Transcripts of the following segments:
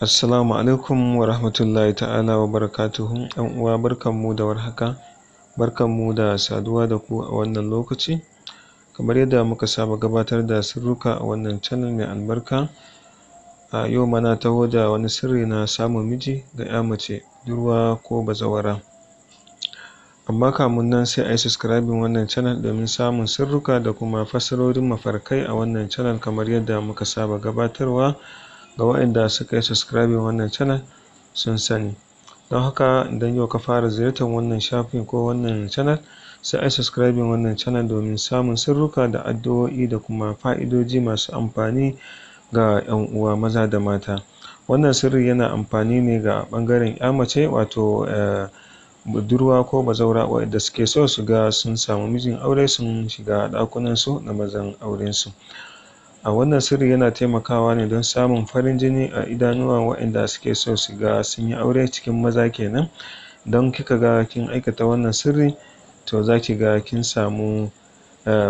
Assalamu alaikum wa rahmatullahi ta'ala wa barakatuhu. ‘Yan uwa, barkanmu da warhaka, barkanmu da saduwa da ku a wannan lokaci. Kamar yadda muka saba gabatar da sirrika a wannan channel mai albarka, a yau ma na taho da wani sirri na samun miji ga ‘ya mace, budurwa ko bazawara. Amma kamun nan, sai a yi subscribing wannan channel domin samun sirrika da kuma fassarorin mafarkai a wannan channel, kamar yadda muka saba gabatarwa. Ga waɗanda suka yi subscribing wannan channel sun sani. Don haka, idan yau ka fara ziyartar wannan shafin ko wannan channel, sai a yi subscribing wannan channel domin samun sirrika da addu'o'i da kuma fa'idoji masu amfani ga ‘yan uwa maza da mata. Wannan sirri yana amfani ne ga ɓangaren ‘ya mace, wato budurwa ko bazawara, waɗanda suke so su ga sun samu mijin aure, sun shiga ɗakunansu na mazan aurensu. A wannan sirri yana taimakawa ne don samun farin jini a idanuwan waɗanda suke so su ga sun yi aure, cikin maza kenan. Don kika ga kin aikata wannan sirri, to za ki ga kin samu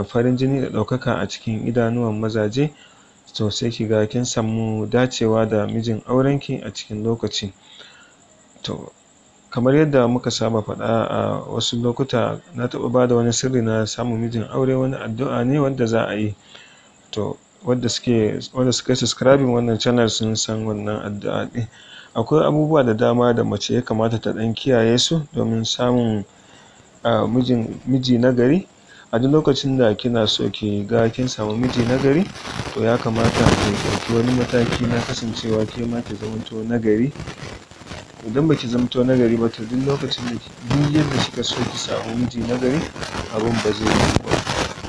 farin jini da ɗaukaka a cikin idanuwan mazaje. To sai ki ga kin samu dacewa da mijin aurenki a cikin lokaci. To, kamar yadda muka saba faɗa a wasu lokuta, na taɓa bada wani sirri na samun mijin aure, wani addu'a ne wanda za a yi. To, wanda suka yi subscribing wannan channel sun san wannan addu'a ɗin. Akwai abubuwa da dama da mace ya kamata ta ɗan kiyaye su domin samun miji nagari. A duk lokacin da kina so ki ga kin samu miji nagari, to ya kamata ki ɗauki wani mataki na kasancewa ke ma ki zamanto nagari. Idan baki zamto nagari ba, to duk lokacin da duk yadda kika so ki samu miji nagari, abun ba zai yiwu ba.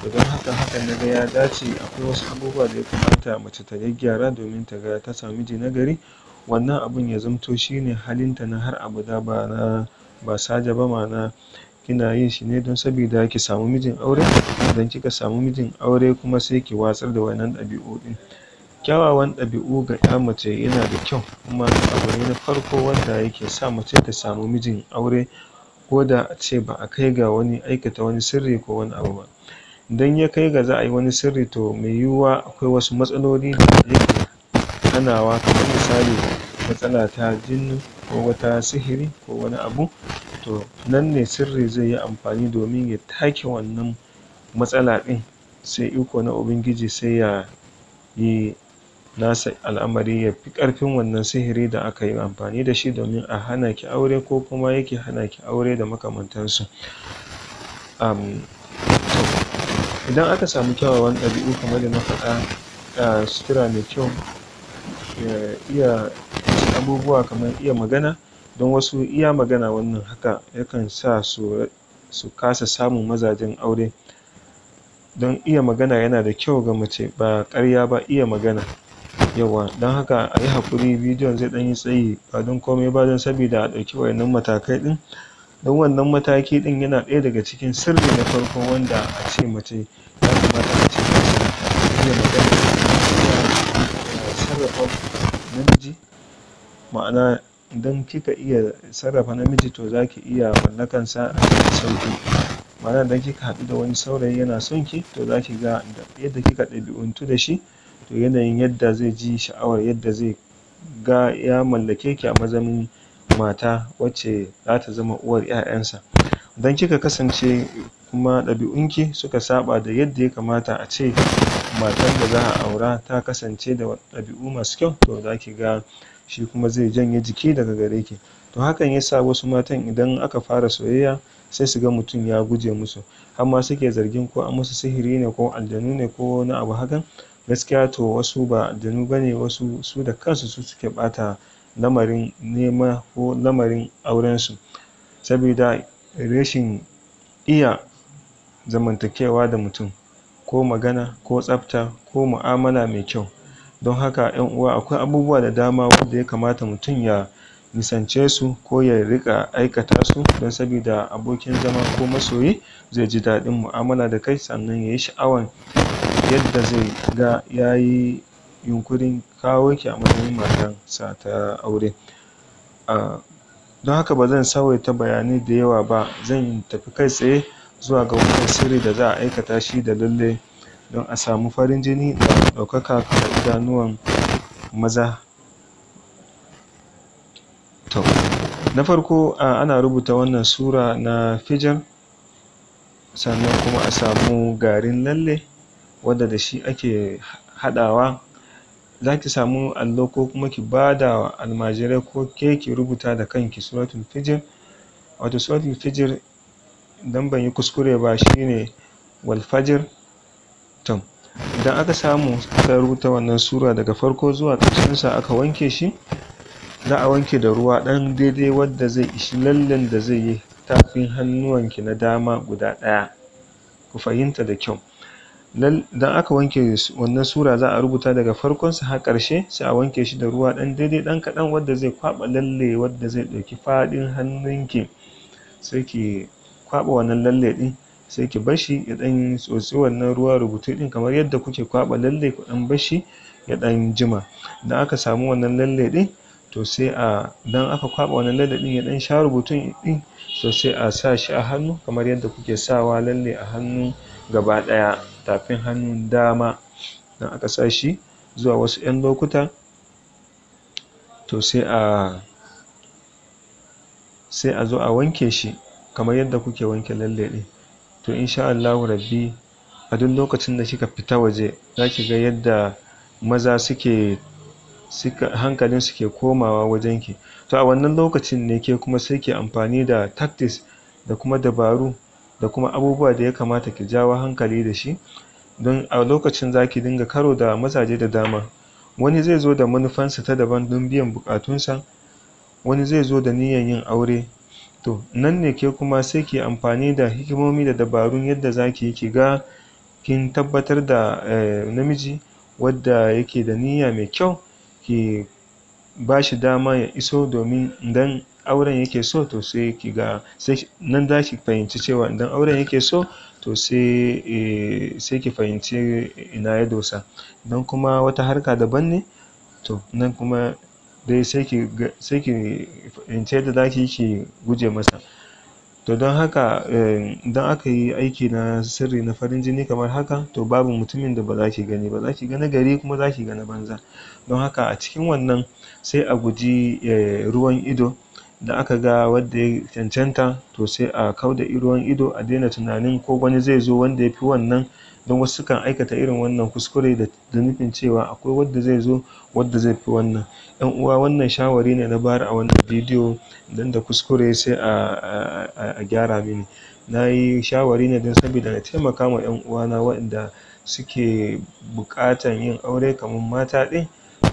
To don haka, hakan na ga ya dace, akwai wasu abubuwa da ya kamata mace ta gyaggyara domin ta ga ta samu miji nagari. Wannan abun ya zamto shine halinta na har abada, ba na ba saja ba, ma'ana kina yin shi ne don sabida ki samu mijin aure. Idan kika samu mijin aure kuma, sai ki watsar da wannan ɗabi'u ɗin. Kyawawan ɗabi'u ga ‘ya mace yana da kyau, kuma abu ne na farko wanda yake sa mace ta samu mijin aure, ko da ace ba a kai ga wani aikata wani sirri ko wani abu ba. Idan ya kai ga za a yi wani sirri, to mai yiwuwa akwai wasu matsaloli da yake hanawa, kamar misali matsala ta jinnu ko wata sihiri ko wani abu. To nan ne sirri zai yi amfani domin ya take wannan matsala ɗin, sai iko na Ubangiji sai ya yi nasa al'amari, ya fi ƙarfin wannan sihiri da aka yi amfani da shi domin a hana ki aure, ko kuma yake hana ki aure da makamantansu. To, idan aka samu kyawawan ɗabi'u kamar da na faɗa, sutura mai kyau, iya abubuwa kamar iya magana, don wasu iya magana wannan haka yakan sa su kasa samun mazajen aure. Don iya magana yana da kyau ga mace, ba ƙarya ba, iya magana. Yawwa, don haka a yi haƙuri, bidiyon zai ɗan yi tsayi, ba don komai ba don sabida a ɗauki waɗannan matakai ɗin. Don wannan mataki ɗin yana ɗaya daga cikin sirri na farko wanda a ce mace ya kamata a ce ta sani: iya magana, iya sarrafa namiji. Ma'ana, idan kika iya sarrafa namiji, to za ki iya mallakansa a cikin sauƙi. Ma'ana, idan kika haɗu da wani saurayi yana son ki, to za ki ga yadda kika ɗabi'untu da shi, to yanayin yadda zai ji sha'awar yadda zai ga ya mallake ki a matsayin mata wacce za ta zama uwar ‘ya'yansa. Idan kika kasance kuma ɗabi'unki suka saɓa da yadda ya kamata a ce matan da za a aura ta kasance da ɗabi'u masu kyau, to za ki ga shi kuma zai janye jiki daga gare ki. To hakan ya sa wasu matan, idan aka fara soyayya, sai su ga mutum ya guje musu, har ma suke zargin ko an musu sihiri ne, ko aljanu ne, ko wani abu hakan. Gaskiya, to wasu ba aljanu ba ne, wasu su da kansu su suke ɓata lamarin nema ko lamarin aurensu, sabida rashin iya zamantakewa da mutum, ko magana, ko tsafta, ko mu'amala mai kyau. Don haka, ‘yan uwa, akwai abubuwa da dama wanda ya kamata mutum ya nisance su ko ya riƙa aikata su, don sabida abokin zama ko masoyi zai ji daɗin mu'amala da kai, sannan ya yi sha'awan yadda zai ga ya yi yunƙurin kawo ki a matsayin matarsa ta aure. Don haka, ba zan tsawaita bayanai da yawa ba, zan tafi kai tsaye zuwa ga wannan sirri da za a aikata shi da lalle don a samu farin jini da ɗaukaka a idanuwan maza. To, na farko ana rubuta wannan sura na Fijr, sannan kuma a samu garin lalle wanda da shi ake haɗawa. Za ki samu allo ko kuma ki ba da almajirai ko ke ki rubuta da kanki suratul Fijr. Wato suratul Fijr, idan ban yi kuskure ba, shine wal fajr. To, idan aka samu aka rubuta wannan sura daga farko zuwa ƙarshensa, aka wanke shi, za a wanke da ruwa ɗan daidai wadda zai ishi lallen da zai yi tafin hannuwanki na dama guda ɗaya. Ku fahimta da kyau. Idan aka wanke wannan sura, za a rubuta daga farkonsa har ƙarshe, sai a wanke shi da ruwa ɗan daidai, ɗan kaɗan, wadda zai kwaɓa lalle wadda zai ɗauki faɗin hannunki. Sai ki kwaɓa wannan lalle ɗin, sai ki bar shi ya ɗan tsotsi wannan ruwan rubutu ɗin, kamar yadda kuke kwaɓa lalle, ku ɗan bar shi ya ɗan jima. Idan aka samu wannan lalle ɗin, to sai a idan aka kwaɓa wannan lalle ɗin ya ɗan sha rubutun ɗin, to sai a sa shi a hannu kamar yadda kuke sawa lalle a hannu gaba ɗaya, tafin hannun dama. Idan aka sa shi zuwa wasu ƴan lokuta, to sai a zo a wanke shi kamar yadda kuke wanke lalle ɗin. To, insha Allahu Rabbi, a duk lokacin da kika fita waje, za ki ga yadda maza suke suka hankalinsu ke komawa wajenki. To, a wannan lokacin ne ke kuma sai ki amfani da tactics da kuma dabaru da kuma abubuwa da ya kamata ki jawo hankali da shi, don a lokacin za ki dinga karo da mazaje da dama. Wani zai zo da manufansa ta daban don biyan buƙatunsa, wani zai zo da niyyan yin aure. To, nan ne ke kuma sai ki amfani da hikimomi da dabarun yadda za ki yi ki ga kin tabbatar da namiji wadda yake da niyya mai kyau, ki ba shi dama ya iso, domin idan auren yake so, to sai ki ga sai nan za ki fahimci cewa idan auren yake so, to sai ki fahimci ina ya dosa. Idan kuma wata harka daban ne, to nan kuma dai sai ki fahimci yadda za ki yi ki guje masa. To, don haka idan aka yi aiki na sirri na farin jini kamar haka, to babu mutumin da ba za ki gani ba. Za ki ga na gari kuma za ki ga na banza. Don haka a cikin wannan sai a guji ruwan ido. Da aka ga wadda ya cancanta, to sai a kau da ruwan ido, a daina tunanin ko wani zai zo wanda ya fi wannan, don wasu sukan aikata irin wannan kuskure da nufin cewa akwai wadda zai zo wadda zai fi wannan. Ƴan uwa, wannan shawari ne na bayar a wannan bidiyo. Idan da kuskure, sai a gyara mini. Na yi shawari ne don sabida na taimaka ma ƴan uwana waɗanda suke buƙatan yin aure, kamar mata ɗin.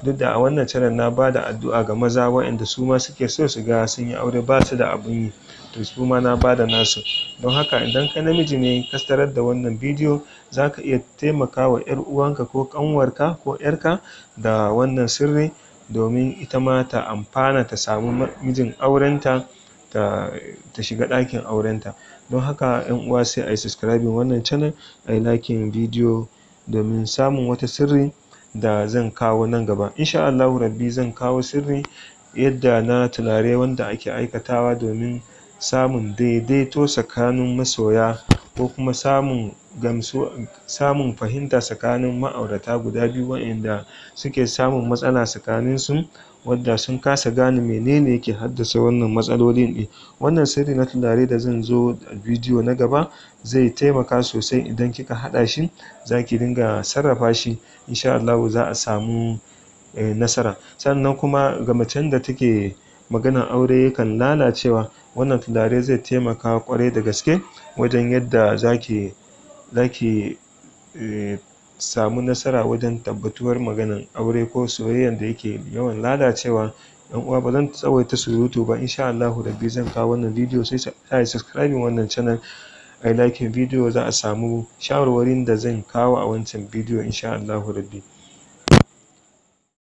Duk da a wannan channel na ba da addu'a ga maza waɗanda su ma suke so su ga sun yi aure, ba su da abun yi, to su ma na ba da nasu. Don haka idan kai namiji ne ka tarar da wannan bidiyo, za ka iya taimaka wa ƴar uwanka ko ƙanwarka ko ƴarka da wannan sirri, domin ita ma ta amfana, ta samu mijin aurenta, ta shiga ɗakin aurenta. Don haka ƴan uwa, sai a yi subscribing wannan channel, a yi liking bidiyo, domin samun wata sirri da zan kawo nan gaba. Insha Allahu Rabbi, zan kawo sirri yadda na turare wanda ake aikatawa domin samun daidaito tsakanin masoya, ko kuma samun gamsuwa, samun fahimta tsakanin ma'aurata guda biyu waƴanda suke samun matsala tsakaninsu, wadda sun kasa gane menene yake haddasa wannan matsalolin ɗin. Wannan sirri na turare da zan zo a bidiyo na gaba zai taimaka sosai. Idan kika haɗa shi, za ki dinga sarrafa shi, insha Allahu za a samu nasara. Sannan kuma ga macen da take maganan aure yakan lalacewa, wannan turare zai taimaka ƙwarai da gaske wajen yadda zaki samu nasara wajen tabbatuwar maganan aure ko soyayyan da yake yawan lalacewa. Ƴan uwa, ba zan tsawaita surutu ba. Insha Allahu Rabbi zan kawo wannan bidiyo. Sai a yi subscribing wannan channel, a yi liking bidiyo, za a samu shawarwarin da zan kawo a wancan bidiyo, insha Allahu Rabbi.